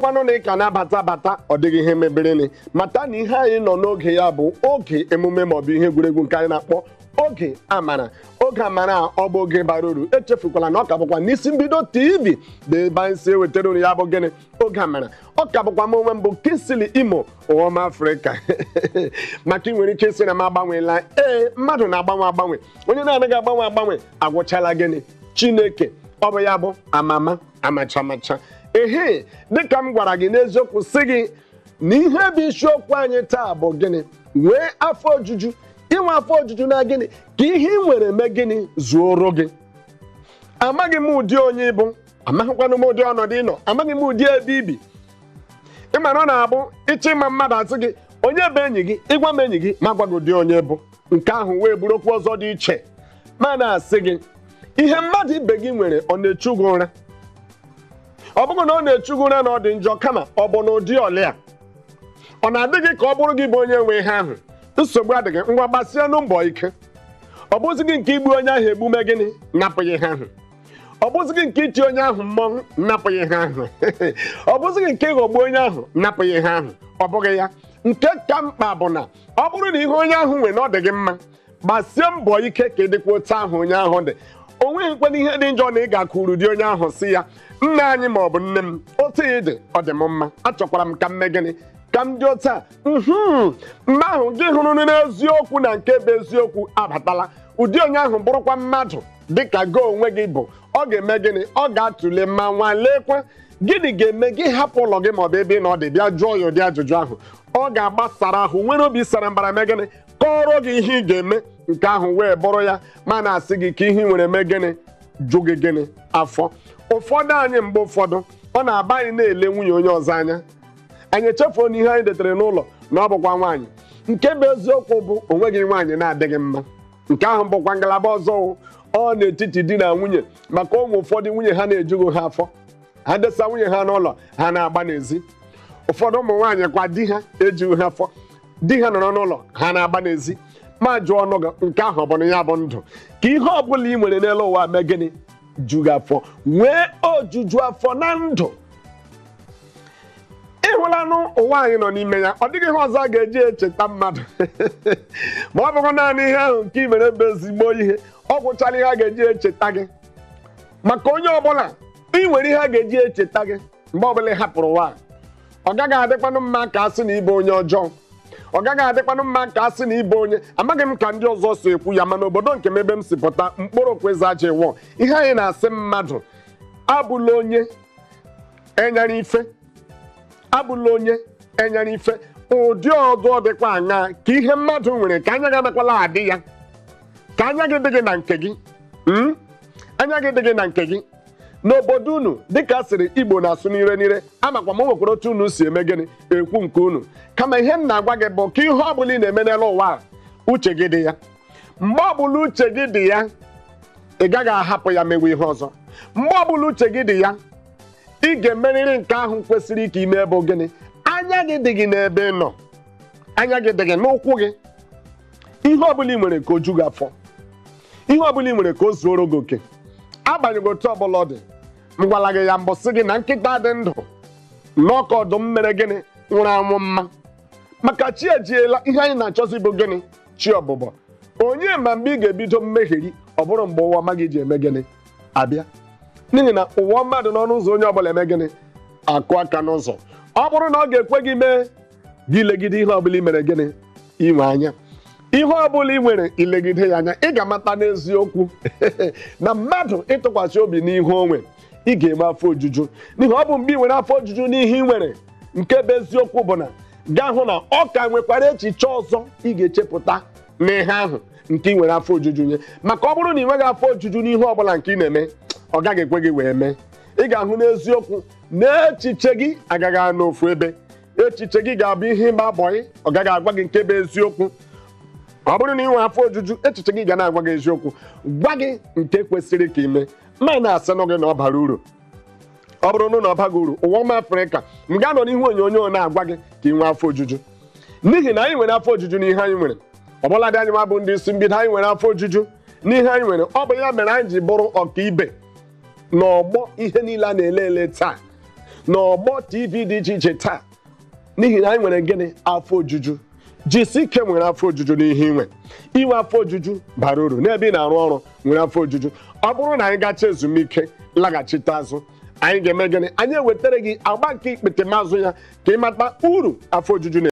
Bụrụkwanụ na ị ka na-abata abata, ọ dịghị ihe mebereni. Mata na ihe anyị nọ n'oge ya bụ oge emume maọbụ ihe egwuregwu nke anyị na-akpọ Oge Amara. Oge Amara a, ọ bụ oge bara uru. Echefukwala na ọ ka bụkwa n'Isi Mbido TV bụ ebe anyị si ewetara unu ya bụ gịnị? Oge Amara. Ọ ka bụkwa m onwe m bụ Kingsley Imo Ụwọma Afrịka. Maka ị nwere ike isi na m agbanweela. Ee, mmadụ na-agbanwe agbanwe. Onye na-anaghị agbanwe agbanwe agwụchala gịnị? Chineke. Ọ bụ ya bụ amama amachamacha. Ehe, dịka m gwara gị n'eziokwu, sị gị na ihe bụ isiokwu anyị taa bụ gịnị? Nwee afọ ojuju. Inwe afọ ojuju na gịnị? Ka ihe ị nwere mee gịnị? Zuoro gị. Amaghị m ụdị onye ịbụ, amaghịkwanụ m ụdị ọnọdụ ị nọ, amaghị m ụdị ebe ibi. Ị mara ọ na-abụ ịchọ ịma mmadụ, asị gị onye bụ enyi gị, ịgwa m enyi gị ma gwa gị ụdị onye bụ. Nke ahụ wee bụrụ okwu ọzọ dị iche. Ma na-asị gị, ihe mmadụ ibe gị nwere, ọ na-echu gị ụra? Ọ bụghị na ọ na-echu gị ụra na ọ dị njọ, kama ọ bụ na ụdị ọlịa ọ na-adị gị ka ọ bụrụ gị bụ onye nwe ihe ahụ. Nsogbu adịghị, ngwa, gbasienụ mbọ ike. Ọ bụzi gị nke igbu onye ahụ egbume gịnị? Napụghị ihe ahụ. Ọ bụzi gị nke iti onye ahụ mmọnwụ? Napụghị ihe ahụ. Ọ bụzi gị nke ịghọgbu onye ahụ? Napụghị ihe ahụ. Ọ bụghị ya. Nke ka mkpa bụ na ọ bụrụ na ihe onye ahụ nwere na ọ dị gị mma, gbasie mbọ ike ka ị dịkwa otu ahụ onye ahụ dị. O nweghịkwana ihe dị njọ na ị ga-akụrụ di onye ahụ, si ya, "Nna anyị ma ọ bụ nne m, otu ị dị ọ dị m mma, achọkwara m ka m mee gịnị? Ka m dị otu a." Mgbe ahụ gị hụrụ n'eziokwu na nke bụ eziokwu abatala. Ụdị onye ahụ bụrụkwa mmadụ dịka gị onwe gị bụ, ọ ga-eme gịnị? Ọ ga-atụle ma nwalekwa gịnị ga-eme gị hapụ ụlọ gị maọbụ ebe ị nọ dị bịa jụọ ya ụdị ajụjụ ahụ. Ọ ga-agbasara ahụ, nwere obi sara mbara, mee gịnị? Kọrọ gị ihe ị ga-eme. Nke ahụ wee bụrụ ya. Ma na-asị gị ka ihe ị nwere mee gịnị? Jụ gị gịnị? Afọ. Ụfọdụ anyị, mgbe ụfọdụ, ọ na-aba anyị na-ele nwunye onye ọzọ anya, anyị echefuo na ihe anyị detere n'ụlọ na ọ bụkwa nwaanyị. Nke bụ eziokwu bụ onweghị nwaanyị na-adịghị mma. Nke ahụ bụkwa ngalaba ọzọ. Ọ n'etiti di na nwunye, maka ụmụ ụfọdụ nwunye ha na-ejughị ha afọ, ha desa nwunye ha n'ụlọ, ha na-agba n'ezi. Ụfọdụ ụmụ nwaanyị kwa, di ha ejughị ha afọ, di ha nọrọ n'ụlọ, ha na-agba n'ezi. Ma jụọ ọnụ gị, nke ahụ ọ bụ na ya bụ ndụ? Ka ihe ọ bụla ị nwere n'elu ụwa mee gịnị? Ju gị afọ. Nwee ojuju afọ na ndụ. Ịhụlanụ ụwa anyị nọ n'ime ya, ọ dịghị ihe ọzọ a ga-eji echeta mmadụ ma ọ bụrụ naanị ihe ahụ nke ị mere bụ ezigbo ihe. Ọ gwụchala ihe a ga-eji echeta gị. Maka onye ọbụla ị nwere ihe a ga-eji echeta gị mgbe ọbụla ị hapụrụ ụwa a. Ọ gaghị adịkwanụ mma ka a sị na ịbụ onye ọjọọ. Ọ gaghị adịkwanụ mma ka a sị na ịbụ onye amaghị m ka ndị ọzọ si ekwu ya, mana obodo nke m ebe m si pụta, mkpụrụ kwezi aja ịwọ ihe anyị na-asị mmadụ abụla onye enyere ife, abụla onye enyere ife. Ụdị ọdụ dịkwa aṅaa ka ihe mmadụ nwere ka anya gị anakwala adị ya, ka anya gị dị gị na nke gị, Anya gị dị gị na nke gị. N'obodo unu, dịka a sịrị Igbo na-asụ n'ire n'ire, amakwa m o nwekwara otu unu si eme gịnị? Ekwu nke unu. Kama ihe m na-agwa gị bụ ka ihe ọ bụla ị na-eme n'elu ụwa a, uche gị dị ya. Mgbe ọbụla uche gị dị ya, ị gaghị ahapụ ya mewe ihe ọzọ. Mgbe ọbụla uche gị dị ya, ị ga-emerịrị nke ahụ kwesịrị ike ime. Bụ gịnị? Anya gị dị gị n'ebe ị nọ, anya gị dị gị n'ụkwụ gị. Ihe ọbụla ị nwere, ka o ju gị afọ. Ihe ọbụla ị nwere, ka o zuoro gị oke, agbanyeghị otu ọbụla ọ dị. M gwara gị ya mbụ, sị gị na nkịta dị ndụ n'ọka ọdụm mere gịnị? Nwụrụ anwụ mma. Maka chi ejiela, ihe anyị na-achọzi bụ gịnị? Chi ọbụbọ. Onye ma mgbe ị ga-ebido mmegheri? Ọ bụrụ mgbe ụwa ọma gị ji eme gịnị? Abịa. N'ihi na ụwa mmadụ n'ọnụ ụzọ, onye ọbụla eme gịnị? Akụ aka n'ụzọ. Ọ bụrụ na ọ ga-ekwe gị mee gị legide ihe ọbụla ị mere gịnị? Inwe anya. Ihe ọbụla ị nwere, ilegide ya anya, ị ga-amata n'eziokwu na mmadụ ịtụkwasị obi n'ihe o nwe, ị ga-enwe afọ ojuju. N'ihi ọ bụ mgbe ị nwere afọ ojuju n'ihe ị nwere, nke bụ eziokwu bụ na gaa hụ na ọ ka nwekwara echiche ọzọ ị ga-echepụta n'ihe ahụ nke ị nwere afọ ojuju nye. Maka ọ bụrụ na ị nweghị afọ ojuju n'ihe ọbụla nke ị na-eme, ọ gaghị ekwe gị wee mee. Ị ga-ahụ n'eziokwu na echiche gị agaghị anọ ofu ebe. Echiche gị ga-abụ ihe ịgba bọyị, ọ gaghị agwa gị nke bụ eziokwu. Ọ bụrụ na ị nwee afọ ojuju, echiche gị ga na-agwa gị eziokwu, gwa gị nke kwesịrị ka ime. Ma na-asịnụ gị na ọ bara uru. Ọ bụrụ na ọ baghị uru, Ụwa Ọma Afrịka m ga-anọ n'ihu onyonyo na-agwa gị ka ị nwee afọ ojuju? N'ihi na anyị nwere afọ ojuju n'ihe anyị nwere. Ọbụladị anyị nwa bụ ndị isi mbido, anyị nwere afọ ojuju n'ihe anyị nwere. Ọ bụ ya mere anyị ji bụrụ ọkaibe n'ọgbọ ihe niile a na-ele ele taa. N'ọgbọ TV dị iche iche taa, n'ihi na anyị nwere gịnị? Afọ ojuju. Jisi ike nwere afọ ojuju n'ihe inwe. Inwe afọ ojuju bara uru n'ebe ị na-arụ ọrụ. Nwere afọ ojuju. Ọ bụrụ na anyị gacha ezumike laghachite azụ, anyị ga-eme gịnị? Anyị ewetara gị agba nke ikpete mazụ ya ka ị mata uru afọ ojuju na